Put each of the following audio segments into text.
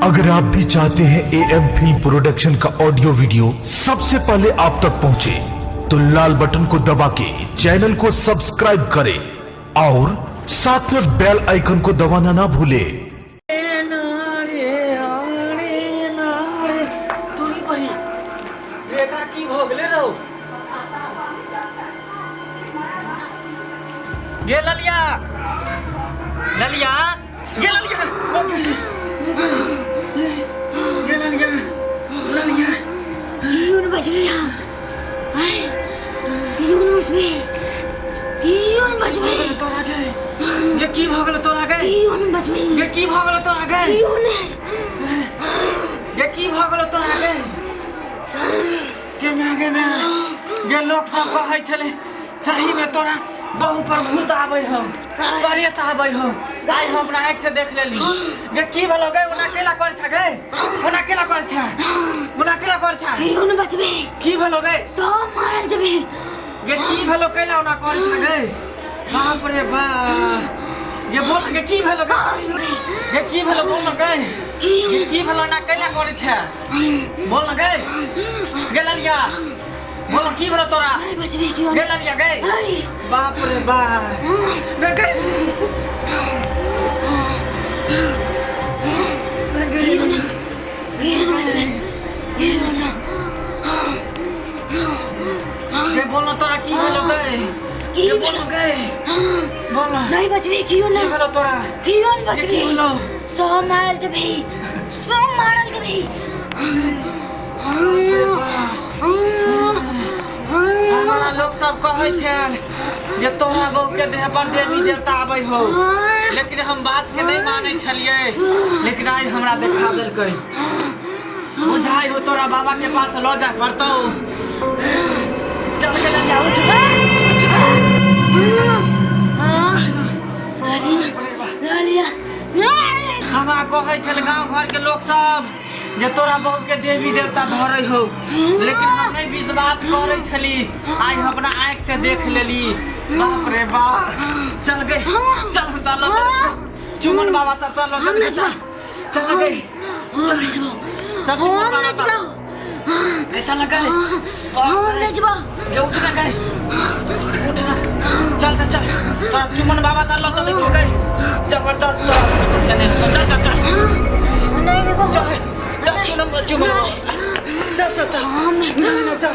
अगर आप भी चाहते हैं ए एम फिल्म प्रोडक्शन का ऑडियो वीडियो सबसे पहले आप तक पहुंचे, तो लाल बटन को दबा के चैनल को सब्सक्राइब करें और साथ में बेल आइकन को दबाना ना भूलें। तोरी बही रे, एकरा की भऽ गेलै रौ? गे ललिया, ललिया, गे ललिया, गे ललिया, ललिया। यून बचबे आय, यून बचबे, यून बचबे। तोरा गे, गे की भऽ गेलै तोरा गे? यून बचबे। गे, की भऽ गेलै तोरा गे? यून। गे, की भऽ गेलै तोरा गे? गे माय, गे माय, गे लोक सब कहै छलै सही में तोरा बहु पर भूत आबै हौ, प्रेत आबै हौ। आइ हम अपना आँखि से देख लेली। गे, की भेलौ गे? ओना केला कर छ गे? ओना केला कर छ? ओना केला कर छ? यून बचबे। की भेलौ गे? सब मारल जबे। गे, की भेलौ? कैला ओना कर छ गे? बाप रे बाप। गे, बोल गे, की भेलौ गे? गे, की भेलौ? बोल न गे। गे, की भेलौ? ओना कैला करै छ? बोल न गे। गे ललिया, बोल न, की भेलौ तोरा? अरे बचबे क्यों? गे ललिया गे। अरे। बाप रे बाप। गे, गे। यून, यून बचबे, यून। गे, बोल न, तोरा की भेलौ गे? की गे, बोल भेलौ? न गे, बोल न। नहीं बचबे क्यों ना? की भेलौ तोरा? क्यों गे, बचबे? की भेलौ? सब मारल जबे, सब मारल जबे। हमरा लोक सब कहै छै जे तोरा बहू के देह पर देवी देवता आबै हो, लेकिन हम बात के नहीं मानै छलियै, लेकिन आइ हमरा देखा देलकै। बुझाइ हो तोरा बाबा के पास लऽ जाय पड़तौ। चल के ललिया, उठ। ललिया। हमरा कहै छल गाँव घर के लोक सब जे तोरा बहू के देवी देवता धरै हो, लेकिन हम नहीं विश्वास करै छली। आइ हम अपना आँखि से देख लेली। बाप रे बाप। चल गई, चल, हम तोरा लऽ चलै छियौ चुमन बाबा तर। तोरा लऽ हम चलै छियौ। नचबा। चल चल गई। हम नचबो। चल चुमन हम बाबा तर। नचबो। गई, चल गई। हम नचबो। गे, उठ ना गई, उठ ना। चल चल चल, तोरा चुमन बाबा तर लऽ चलै छियौ। गई, जबरदस्त तोरा भूत केने। चल चल चल। नहीं देखो। चल चल, चुमन चुमन, चल चल चल। हम नहीं। नहीं, चल।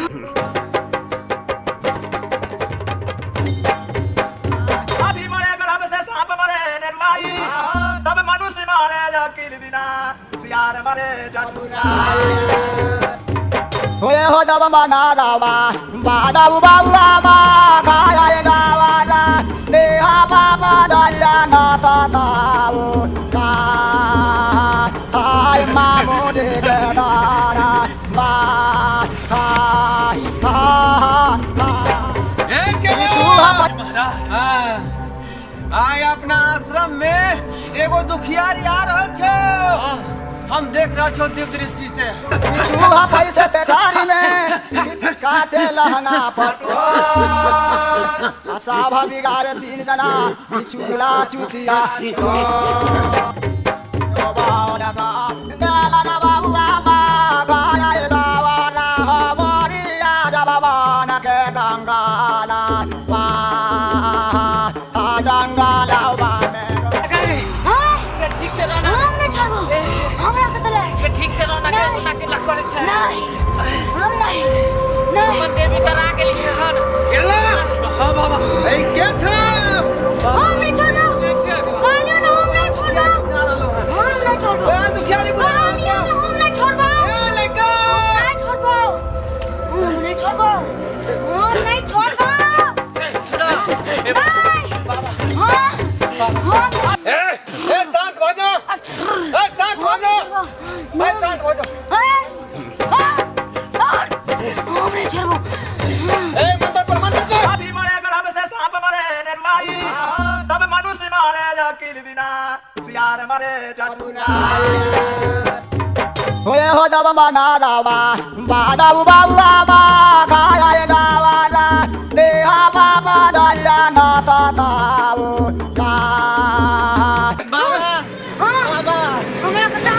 अभी मरे गर्भ से सांप मरे नरवाई, तब मनुष्य मारे अकिल बिना, सियार मरे चतुराई। होए हो दब मना रावा बादा बाबा बा खाया गावा रा देहा बाबा दया ना सताओ का आय मामो दे गना बा हाय हा हा। आय अपना आश्रम में एगो दुखियारी आ रहल छो, हम देख रहल छो दिव्य दृष्टि से। चूहा पैसे पेठारी में काटे लहंगा पर, साभा बिगाड़े तीन जना चुगला चुतिया। ठीक से रहना। हम नहीं छोड़बो, हमरा कतऽ ले के ठीक से रहना के। नहीं। ओना के लग करै छै। नहीं, हम नहीं, नहीं। चुमन देवी तर आ गेलियै हन। हाँ बाबा, ए के छो? हम नहीं छोड़बो, कहलियो ना, हम नहीं छोड़बो, हम नहीं छोड़बो। ए दुखियारी बुला। कहलियो ना, हम नहीं छोड़बो। ए लड़का। नहीं छोड़बो, हम नहीं छोड़बो, हम नहीं छोड़बो। नहीं, हाँ हाँ। ए ए, शांत हो जा, ए शांत हो जा, ए शांत हो जा। हम नहीं छोड़बो। ए मंत्र पर, मंत्र पर। अभी मरे गर्भ से सांप मरे नरवाई, तब मनुष्य मारे अकिल बिना, सियार मरे चतुराई। होए हो जब मना रावा बादा बाबा बा खाया गावा रा देहा बाबा दया ना सताओ का। बाबा। हाँ। बाबा। हमरा कतऽ?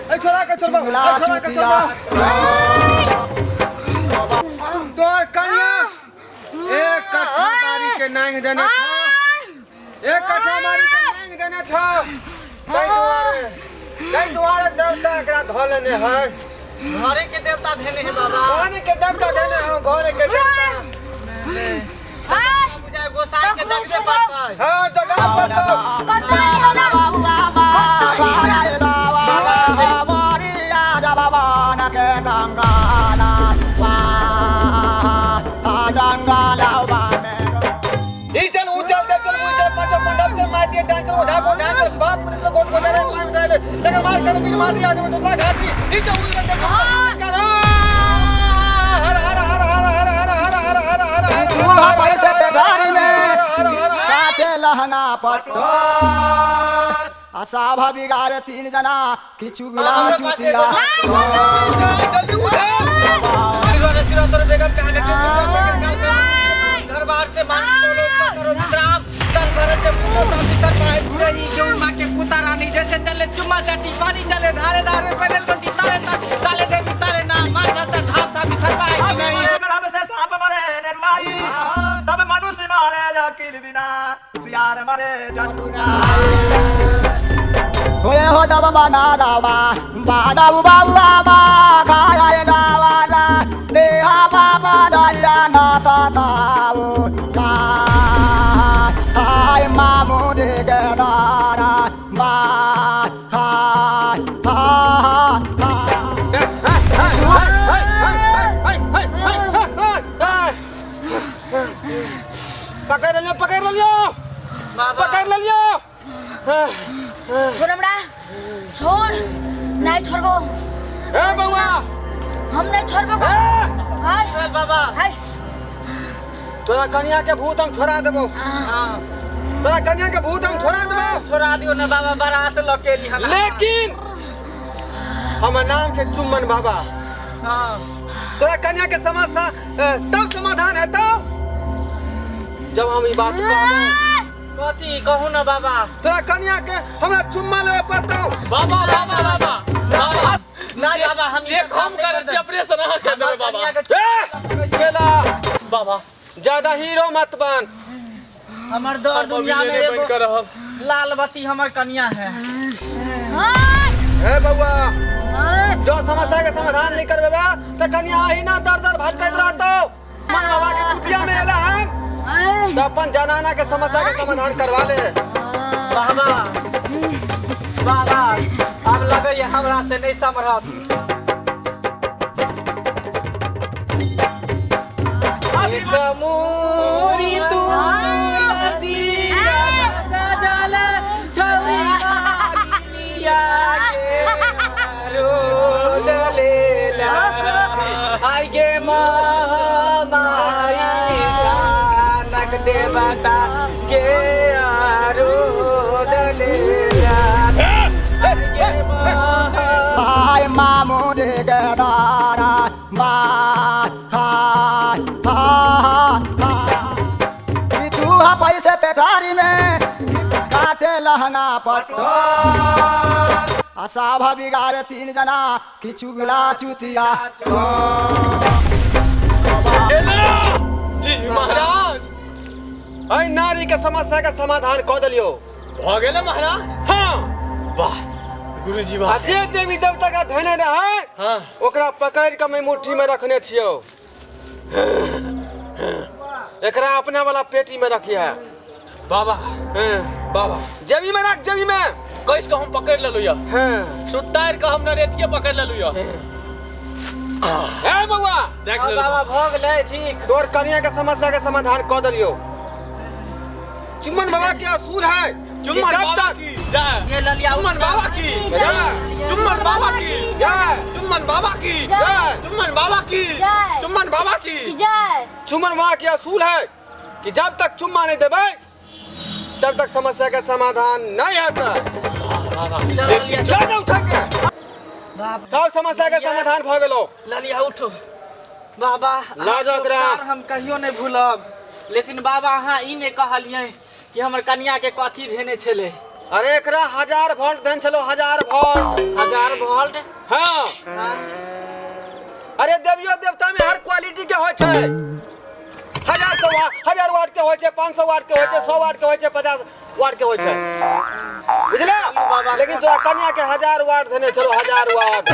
ए छोड़ा के छोड़बो, चुगला ए छोड़ा के चुतिया। छोड़बो। तोर कन्या एक कट्ठा बारी के नांग देने छौ, एक कट्ठा बारी के नांग देने छौ। ताहि दुआरे देवता एकरा धऽ लेने है। घरे के देवता धेने है बाबा। घरे के देवता देने हूँ, घरे के देवता। बुझाय गोसाई के जगबे पड़तै। हाँ, जगह पड़तौ। ई चल ऊ चल दे चल ऊ चल पांचो पंडा चल मार दिए डांस चल ओझा को डांस चल बाप रे गोट को रे मार जाए तकर मार कर बिन मार दिया आदमी तो घाटी ई चल ऊ चल दे कर हर हर हर हर हर हर हर हर हर हर हर। चूहा पैसे पे घर में हर हर हर। काटे लहंगा पट्टो असाभा बिगाड़े तीन जना खिचुगला चुतिया। जल्दी उठा। सिरो सिरो तोरे बेगम के आने दरबार से मान बोलो करो विश्राम चल भरत से पूछो साथी सर पाए रही गेहूं माँ के कुता रानी जैसे चले चुम्मा चाटी पानी चले धारे धारे पैदल चलती तारे तारे ताले देवी तारे ना मार जाता ढाप साबी सर पाए कि नहीं। अगर हमसे सांप मरे नरवाई तब मनुष्य मारे जाकिल बिना सियार मरे जटुरा होए हो दब मना रावा बादा बाबा बा खाया गावा रा देहा बाबा दया ना सताओ का आय मामू दे गदारा बा हा हा हा। पकड़ लियो, पकड़ लियो, पकड़ लियो। छोड़ हमरा, छोड़, नहीं छोड़बो। ए बउआ। हम नहीं छोड़बो। ए! हाय। चल बाबा। हाय। तोरा कन्या के भूत हम छोड़ा देबो। हाँ। तोरा कन्या के भूत हम छोड़ा देबो। छोड़ा दियो ना बाबा, बड़ा से लकेली हला। लेकिन हमर नाम छै चुम्बन बाबा। हाँ। तोरा कन्या के समस्या तब समाधान हेतौ जब हम ई बात कहबो। कथी कहू ना बाबा। तोरा कन्या के हमरा चुम्मा लेबे पड़तौ। बाबा, बाबा, बाबा, बाबा। ना बाबा, हम चेक हम करै छी, ऑपरेशन अहाँ कर देबै बाबा। कन्या के ए चला। बाबा। ज्यादा हीरो मत बन। हमर दर दुनिया में बन एगो कर रहब। लाल बत्ती हमर कन्या है। ए बउआ, जो समस्या के समाधान नहीं करबे बा त कन्या आही ना दर दर भटकैत रहतौ। मन बाबा के कुटिया में एला हन त अपन जनाना के समस्या के समाधान करवा ले। बाबा, बाबा, अब लगैया हमरा से नहीं समरत। एक मोरी तुलसी सजल छौरी बागिनिया के रोद लेला आई गे माई सानक देवता गे आरोद लेला आई गे आय मामू दे गदारा बा हा हा हा। चूहा पैसे पेठारी में काटे लहंगा पट्टो असाभा बिगाड़े तीन जना खिचुगला चुतिया। जी महाराज। एहि नारी के समस्या के समाधान कऽ देलियौ। भऽ गेलै महाराज? हाँ। वाह गुरुजी, आ वाह। जे देवी देवता के धैने रहै हाँ। ओकरा पकड़ के मैं मुट्ठी में रखने छियौ। एकरा अपना वाला पेटी में रखिहे। बाबा। हाँ। बाबा। जेबी में रख, जेबी में। कैस के हम पकड़ लेलु या। हाँ। सुतार के हम नरेठिए पकड़ लेलु या। ए बउआ। देख हाँ, लेलु। बाबा, भऽ गेलै ठीक। तोर कन्या के समस्या के समाधान कऽ देलियौ। चुम्बन बाबा के असूल है कि चुम्बन जब बाबा तक की जय। ये ललिया। चुम्बन बाबा की जय। चुम्बन बाबा की जय। चुम्बन बाबा की जय। चुम्बन बाबा की जय। चुम्बन बाबा की जय। चुम्बन बाबा के असूल है कि जब तक चुम्मा नहीं देबै तब तक समस्या के समाधान नहीं हेतै। चल ललिया। ले जाउ उठा के। बाबा। सब समस्या के समाधान भऽ गेलो। ललिया, उठो बाबा। लऽ जाउ अहाँके एकरा। उपकार हम कहियो नहीं भूलब, लेकिन बाबा, अहाँ ई नहीं कहलियै कि हमर कन्या के कथी धेने छलै। अरे एकरा 1000 वोल्ट देन छलो, 1000 वोल्ट। 1000 वोल्ट? हाँ। अरे देवियो देवता में हर क्वालिटी के होय छै। 1000 सौ 1000 वाट के होय छै, 500 वाट के होय छै, 100 वाट के होय छै, 50 वाट के होय छै, बुझला? बाबा। लेकिन तोरा कन्या के 1000 वाट देने छलो, 1000 वाट।